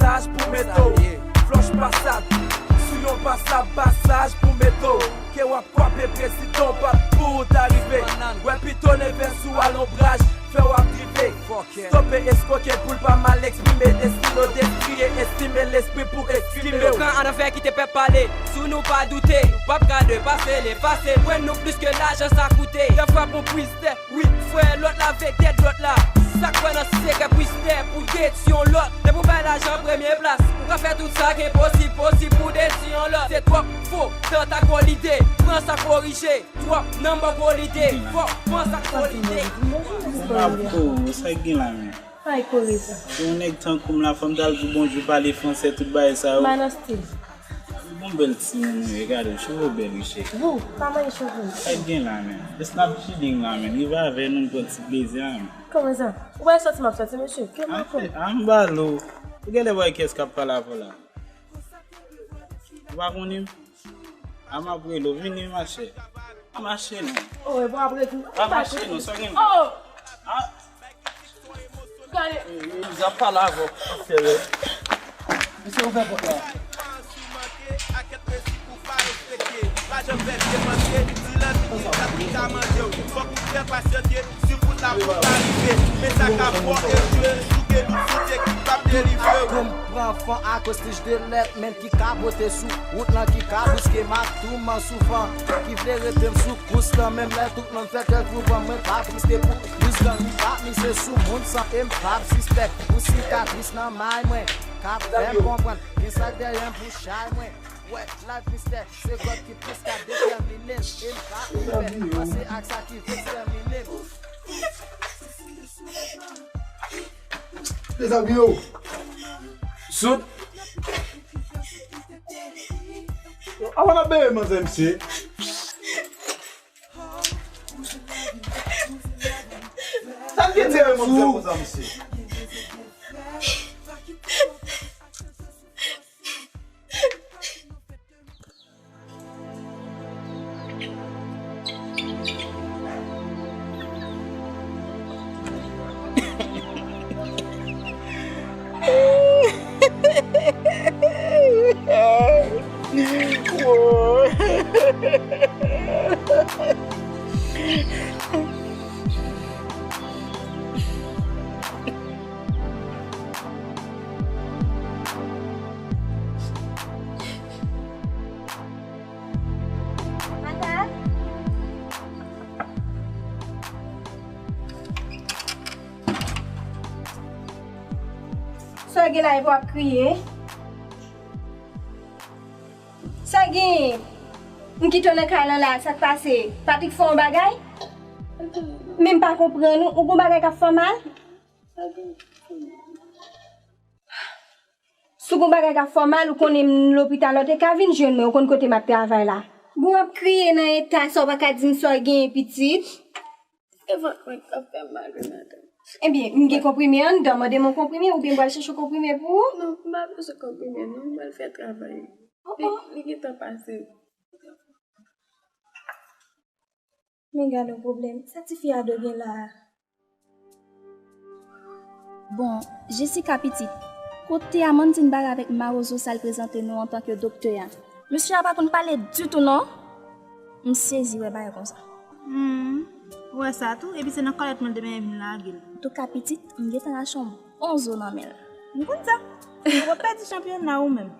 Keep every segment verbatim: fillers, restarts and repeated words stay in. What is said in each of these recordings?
pasaj pou mete w. Flòch pasab, sou yon pasab pasaj pou mete w. Ke w ap kwape prezidan w pa t pou w ta rive. Wè pito nevè sou al onbraj, fè w ap drive. Stope eskoke pou l pa mal eksprime. Destino destriye, estime lespri pou eksprime w. Kan an anvè kite pèp pale, sou nou pa doute. W ap gade pase lefase, pwen nou plis ke lajan sa koute. Dèfwa pou pwistè, wi, frè, lòt la vle gèt lòt la. Sa k kwè nan sekrè pwistè pou detwi yon lòt. Depi w bay lajan premye plas, ou ka fè tout sa k enposib posib pou detwi yon lòt. Se twòp fo, tan ta gwo lide, pran sa korije. Twòp nan mò gwo lide, fò pran sa gwo lide. Mwen ap ko, sa k gen la menm? Ay, kore sa. Se yon nèg tankou m la, fò m t al di bonjou, pale fransè, tout bagay sa yo. Manan stil. Bon bèl timoun ou ye, gade w, cheve w bèl wi cheri. Vou, pa manyen cheve w. Sa k gen la menm? Jis n ap chilling la menm, rive avè nou, n pran ti plezi a menm. Kòman sa? Ou pa sòti m ap sòti, mesye? Ke m ap fè? An balo. Ou genlè wè kiyès k ap pale avè w la? Ou pa konnen m? A m ap rele w, vini mache. A mache non. Oh, e bon apre tou. A mache non, sa gen. Oh! A. Gade. Zap pale avè w. Mesye, ouvè pòt la. Pa janm fè vye manje, si lanvi gen kat li ka manje w. Fòk ou fè pasyante, si bout la pou ka rive. Men sa k ap fò e jwe, souke nou sou te ki p ap delivre w. Kòm pran fan akoz tich de lèt, men ki ka pote sou wout lan, ki ka bouske m ak touman souvan, ki vle rete m sou kous lan, menm lè tout moun fè tèt vouvan, mwen pa triste pou plis gang, m pa mize sou moun san e m pa p sispèk pou sikatris nan may mwen, k ap fè m konprann gen sa k dèyè m pou chay mwen. Wè, life mistè, se God ki plis ka detèmine m. E m pa ouvè, panse ak sa ki vle ekstèmine m. Dezabiye w. Sot. Avan n ap beye manzè, mesye. Sa n gen dèyè manzè konsa, mesye? Sa w gen la, epi w ap kriye? Sa w gen? M kite w nan kay lan la, sa k pase? Patrick fè yon bagay? Men m pa konprann ou. Ou gon bagay k ap fè w mal? Si w gon bagay k ap fè w mal, ou konnen m lopital la, w te ka vin jwenn mwen, ou konn kote m ap travay la. Bon, w ap kriye nan eta sa, w pa ka di m sa w genyen, pitit? Se vant mwen k ap fè m mal wi, madanm. Ebyen, m gen konprime anndan, mande m yon konprime, oubyen m pral chèche yon konprime pou ou? Non, m pa bezwen konprime, non, m pral fè travay. Oh, oh. Li, li gentan pase. Men gade yon pwoblèm. Sa tifi a dwe gen la a? Bon, Jessica pitit, kote Amandine pale avèk Mawozo sa l prezante nou antanke doktè a? Mesye a pa konn pale ditou non. M sezi wè bagay konsa. Hmm, ou wè sa tou, epi se nan kòlèt mwen l te benyen vin lage l. Antouka pitit, m gentan rache yon bon zo nan men l. M konn sa. Ou pèdi chanpyona ou menm.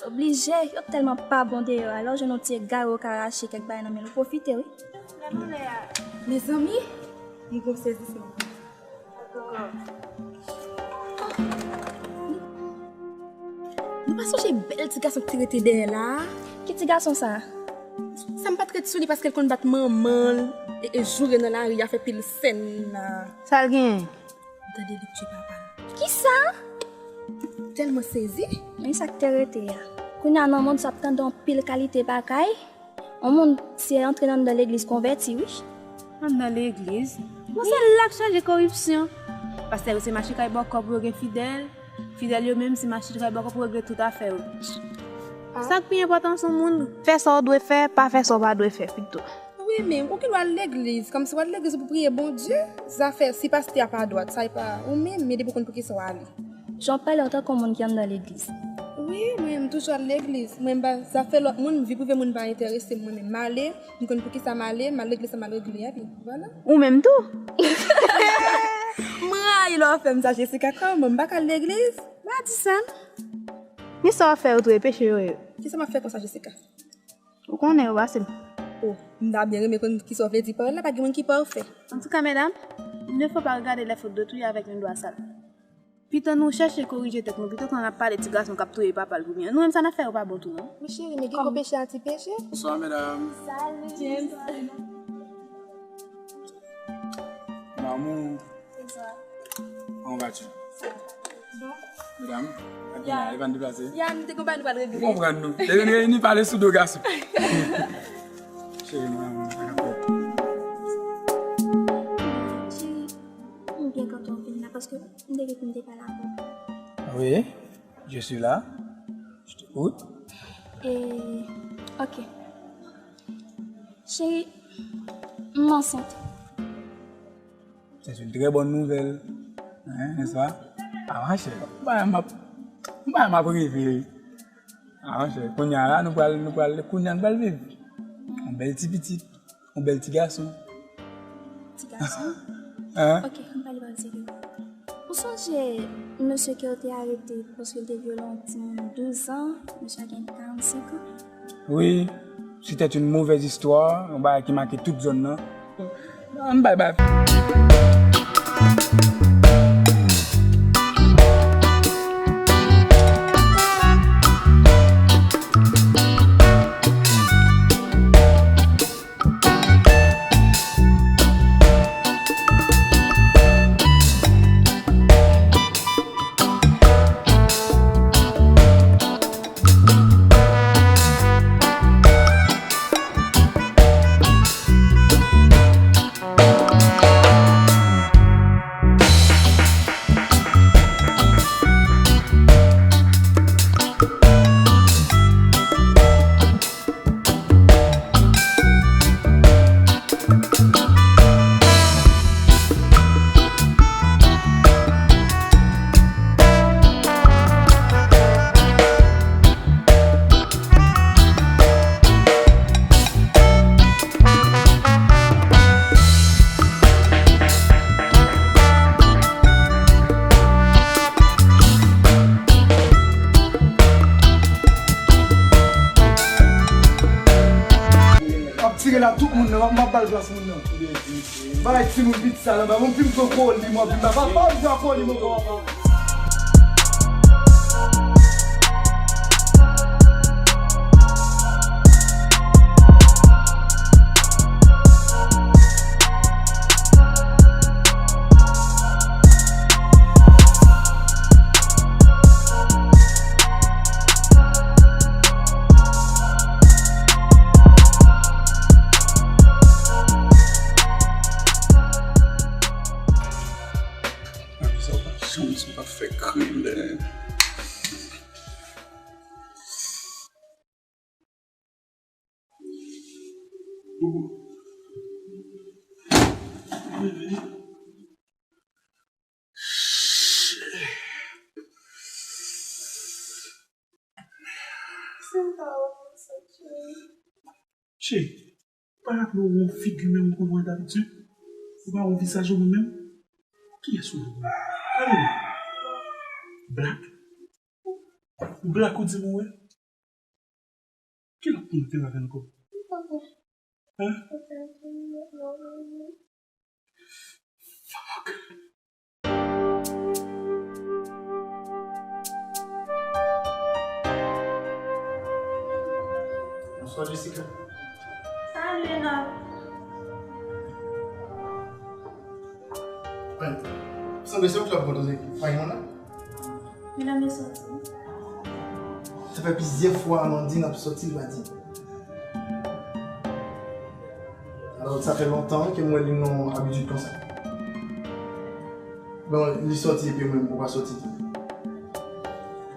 Oblije, yo tèlman pa bon deyò a, lè w jwenn yon ti egare ou ka rache kèk bagay nan men l, ou pwofite wi. Mezanmi, m gon sezisman. Nou pa sonje bèl ti gason ki te rete dèyè la a? Ki ti gason sa? Sa m pa t ret sou li paske l konn bat manman l e, e joure nan lari a, fè pil sèn la. Sa l genyen? M tande li tchwe papa l. Kisa? M tèlman sezi. Men sa k te rete a. Kounye a nan mond sa ap tande anpil kalite bagay. Yon moun se antre anndan legliz konvèti wi. Anndan legliz? Bon, se la k chaje koripsyon. Pastè yo se mache kay bòkò pou yo gen fidèl. Fidèl yo menm se mache kay bòkò pou regle tout afè yo. Sa k pi enpòtan se yon moun fè sa w dwe fè, pa fè sa w pa dwe fè pito. Wi, men ou gen dwa al legliz, kòmsi w al legliz pou priye Bondye. Zafè si pastè a pa dwat, sa e pa ou menm, men depi w konn poukisa w ale. Jan w pale antanke yon moun ki anndan legliz. Wi, mwen menm, m toujou al legliz. Mwen, m pa, zafè lòt moun, vi prive moun pa enterese m. Mwen menm, m ale, m konn poukisa m ale, m al legliz, sa m al regle, epi vwala. Ou menm tou? M rayi lè w ap fè m sa, Jessica, kòman? M pa ka al legliz? Pa di sa, non. Men sa w ap fè yo tou, e peche yo ye. Kisa m ap fè konsa, Jessica? Ou konnen yo pase m. Oh, m ta byen renmen konn kisa w vle di pawòl la, pa gen moun ki pafè. Antouka, medam, il ne faut pas regarder les fautes d'autrui avec un doigt sale. Pito nou chèche korije tèt nou, pito ke n ap pale ti gason k ap touye papa l pou byen. Nou menm sa n ap fè yo pa bon tou, non? Wi, cheri, men gen gwo peche a ti peche. Bonswa, medam. Salut. James. Mon amour. Bonjour. Comment vas-tu? Ça va. Bon. Medam, ak ya, Evan deplase. Ya, nou te konprann nou pral regle. Ou konprann nou. Te vin reyini pale sou do gason. Cheri, mon amour, sa k ap fèt? Cheri, m byen kontan w vin la paske m te gen pou m te pale avè w. Oui, je suis là. Je t'écoute. E, ok. Cheri, m ansent. C'est une très bonne nouvelle. Hein, n'est-ce pas? Ah, monchè, m pa m ap, m pa m ap reve. Ah, monchè, kounye a la, nou pral, nou pral, kounye a nou pral viv. Yon bèl ti pitit, yon bèl ti gason. Ti gason? Hein? Ok, ann pale pa serye. Ou sonje mesye ke yo te arete paske l te vyole yon timoun douz an, mesye a gen karannsenk an? Wi, c'était une mauvaise histoire, yon bagay ki make tout zòn nan. Ann bay bay. Ap tire la tout moun nan, m ap ba l plas moun nan. Bay timoun pit sa la, ba moun fim pran koli, mwen, pim ba, pa, pa, pa, koli, mwen, papa. Sa w pa janm, sa w pa fè krible. Cheri, ou pa raple w yon figi menm ou konn wè dabitid? Ou pa yon vizaj ou menm? Kiyès ou menm? Gade non. Black? Ou black ou di m ou wè? Ki lòt moun te wè avè l ankò? Hein? Fuck. Bonswa, Jessica. Salut, Enock. Sanble se ou ki t ap konn koze pa gen moun la? Medam yo soti. Sa fè plizyè fwa Amandine ap soti, li pa di. Alò, sa fè lontan ke m wè li nan abitid konsa. Bon, li soti epi mwen, mwen pa soti tou.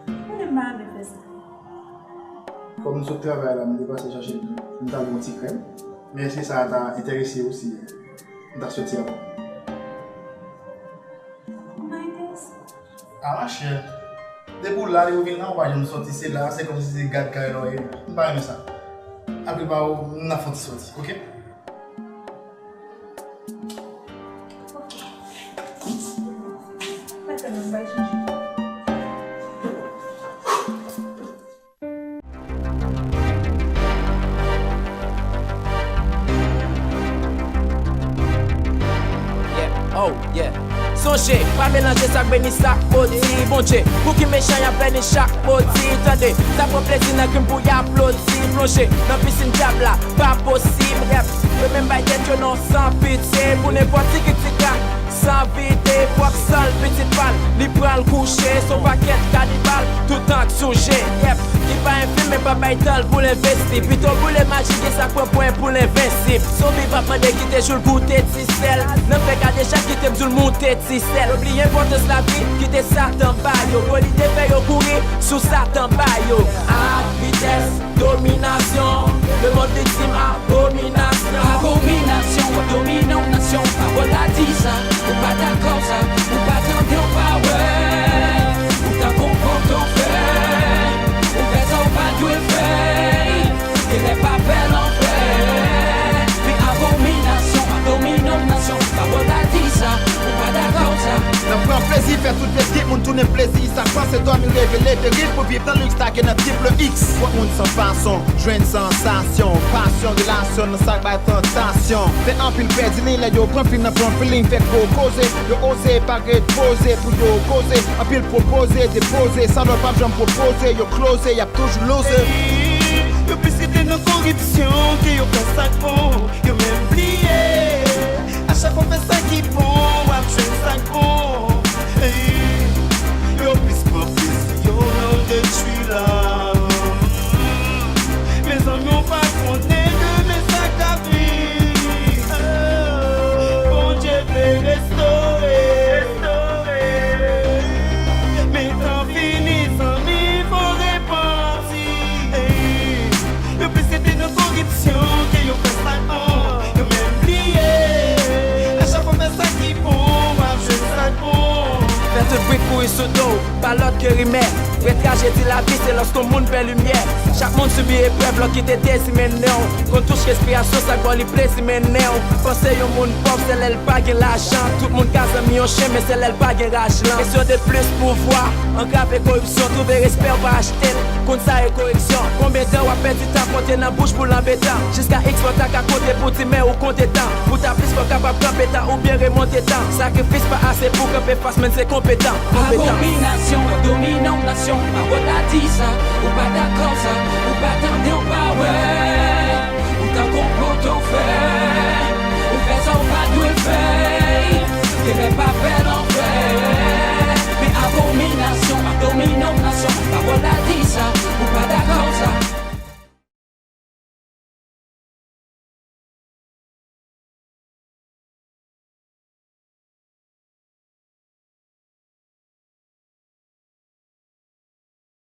Mwen menm pa renmen fè sa. Kòm m sot travay la, m te pase chache, m t al yon ti krèm. Men èske sa ta enterese w si m ta soti avè w? Mwen pa enterese. Ah, monchè. Depi w la, ou vin la, ou pa janm sòti, se la, se kòmsi se gad kay la w ye. M pa renmen sa. Apre pa w, n ap fè yon ti sòti, oke? Oke. Pa t nan bay chanje. Yeah, oh, yeah. Sonje, pa melanje sa k beni, sa k modi, Bondye. Pou ki mechan y ap beni chak modi, tande. Sa pran plezi nan krim pou y aplodi, plonje nan pisin dyab la, pa posib, rèp. Yo menm bay tèt yo non san pitye pou nenpòt ti krik ti krak. San vide, pwòp san l pitit pa l, li pran l kouche, s on pakèt kanibal, toutan k sou je, yèp, ki pa enfim men pa bay tan l pou l envesti, pito boule maji gen sa k pran pwen pou l envensib, zonbi p ap mande kite jou l goute ti sèl, nan fè gade chak kite m di l moute ti sèl, yo bliye enpòtans lavi, kite Satan ba yo, gwo lide fè yo kouri sou Satan ba yo, ak vitès. Dominasyon, lemonn viktim abominasyon. Abominasyon, w ap domine yon nasyon. Pawòl la di sa, ou pa dakò sa, ou pa tande, w pa wè. Ou tankou yon pòtofèy, ou fè sa w pa dwe fè. Genlè pa bèl anfè. Men abominasyon, w ap domine yon nasyon. Pawòl la di sa, ou pa dakò sa. N ap pran plezi fè tout leskip, moun tounen plezi. Sa k panse dòmi reve leve rit pou viv nan liks lage nan triple X. Twòp moun san fason, jwenn sansasyon, pasyon, relasyon nan sa k bay tantasyon. Fè anpil pèdi liy lè yo pran fim nan pran feeling, fè gwo koze. Yo oze pa ret poze pou yo koze. Anpil pwopoze, depoze, sa lòt p ap janm pwopoze. Yo kloze, y ap toujou loze. Yo plis rete nan koripsyon ke yo fè sa k bon. Yo menm bliye. A chak fwa w fè sa ki bon, w ap jwenn sa k bon. Ey, yo plis pran plezi yo nan detwi la. Mezanmi, w pa konnen demen sa k ap vini. Bondye vle restore. Men tan fini, zanmi, fò repanti. Ey, yo plis rete nan koripsyon ke yo fè sa k bon. Yo menm bliye. A chak fwa w fè sa ki bon, w ap jwenn sa k bon. Fè tout bri kouri sou do w, pa lòt ke rimè. Vrè trajedi lavi se lòske yon moun pè limyè. Chak moun sibi eprèv, lòt kite dezi mennen w. Konn touche respirasyon, sa k ba w li plezi mennen w. Panse yon moun pòv, se lè l pa gen lajan. Tout moun ka zanmi yon chen, men se lè l pa gen raj lan. Kesyon de plis pouvwa, angrave koripsyon, twouve respè w pa achte l. Konn sa e koreksyon. Konbyen tan w ap pèdi tan konte nan bouch pou l anbetan? Jiska X fò w ta ka konte pou di men ou konte tan. Pou ta plis fò w kapab kanpe tan oubyen remonte tan. Sakrifis pa ase pou kanpe fas, men se konpetan. Konpetan. Abominasyon, w ap domine yon nasyon. Pawòl la di sa, ou pa dakò sa, ou pa tande, w